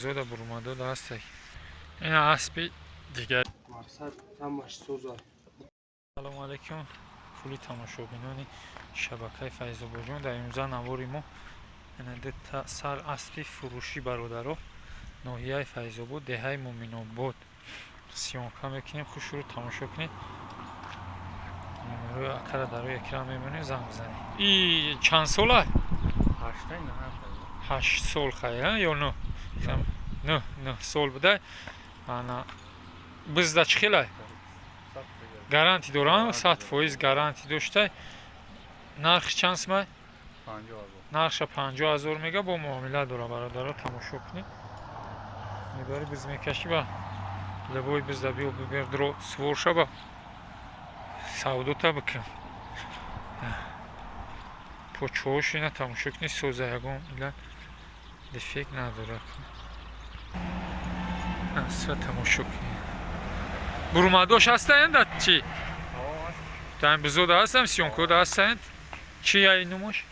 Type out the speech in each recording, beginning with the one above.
Зода бурумадода ҳастай. Ина аспи дигар. Мақсад, ҳамаш соза. Салому алайкум, кулли тамошобинони шабакаи Файзобоҷон. Дар имрӯза навори мо ина дута сар аспи фурӯшӣ, бародаро, ноҳияи Файзобод, деҳаи Муъминобод съёмка мекунем. Хушрӯ тамошо кунед. Номерои акара дар рӯи экран мемонем, занг бизанед. И чанд сола? 8 сол хай ё нӯ? 9 сол буда. Ана бизда чӣ хелай? Гарантӣ дорам, 100% гарантӣ дошта. Нархи чанд сумай? Нархша 50 000 мега, бо муомила дора, бародаро, тамошо кунед. Мебари, биз мекашӣ, ба лабои бизда биё, бибер, дро, сувор шаба, савдота бикун. Почоҳош ина тамошо кунед, соза, ягон ила дефект надорад. Асва тамошо кунед. Бурумадош ҳастаянд да чӣ? Даин бизода ҳастам, съёмкода ҳастаянд. Чи яй нумош?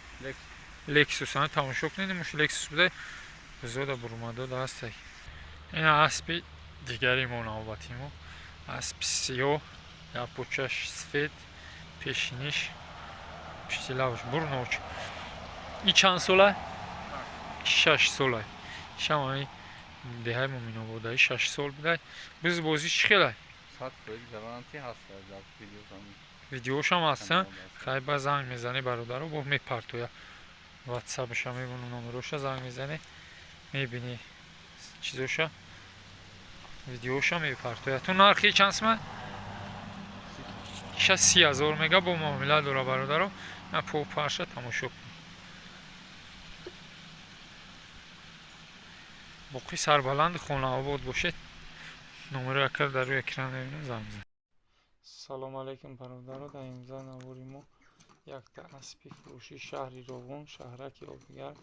Лексус. Ана тамошо кунед, нумош Лексус буда. Бизода бурумадода ҳастай. Ина аспи дигари мо, навбати мо аспи сиёҳ, як почаш сфед, пешиниш пиштилавш бурноч. И чанд сола? 6 сола. Шамаи деҳаи Муъминободаи, 6 сол будай. Биз бозӣ чӣ хелай? Видеошам ҳаст. Хай, ба занг мезанӣ, бародаро, бо мепартоя ватсапша мебону номероша, занг мезанӣ, мебинӣ чизоша, видеоша мепартоя. Ту нархи чанд сума? Иша 30 000 мега, бо муомила дора, бародаро. На попарша тамошо кун. Боқӣ сарбаланди хонаобод бошед. Номеро якар дар рӯи экран мебинем, занг бизанед. Салому алайкум, бародаро. Дар имрӯза навори мо якта аспи фурӯши, шаҳри Роғун, шаҳраки Обигарм,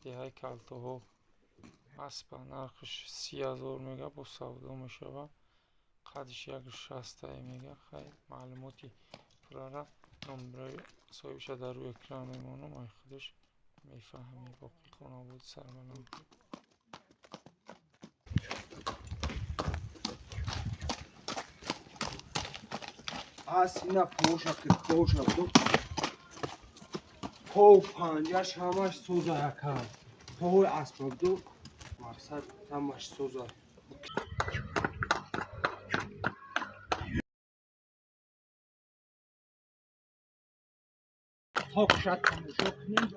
деҳаи Калтоҳо. Аспа нархаш 30 000 мега, бо савдо мешавад. Қадиш як шастае мега. Хай, маълумоти пуррара номерои соҳибша дар рӯи экран мемонам, ай худаш мефаҳмӣ. Боқӣ хонаободи сарбаланд. Ас ина поша, ки поша ду пов панҷаш ҳамаш соза, яка пои аспаб ду. Мақсад, ҳамаш соза. Тоқша тамошо кунем.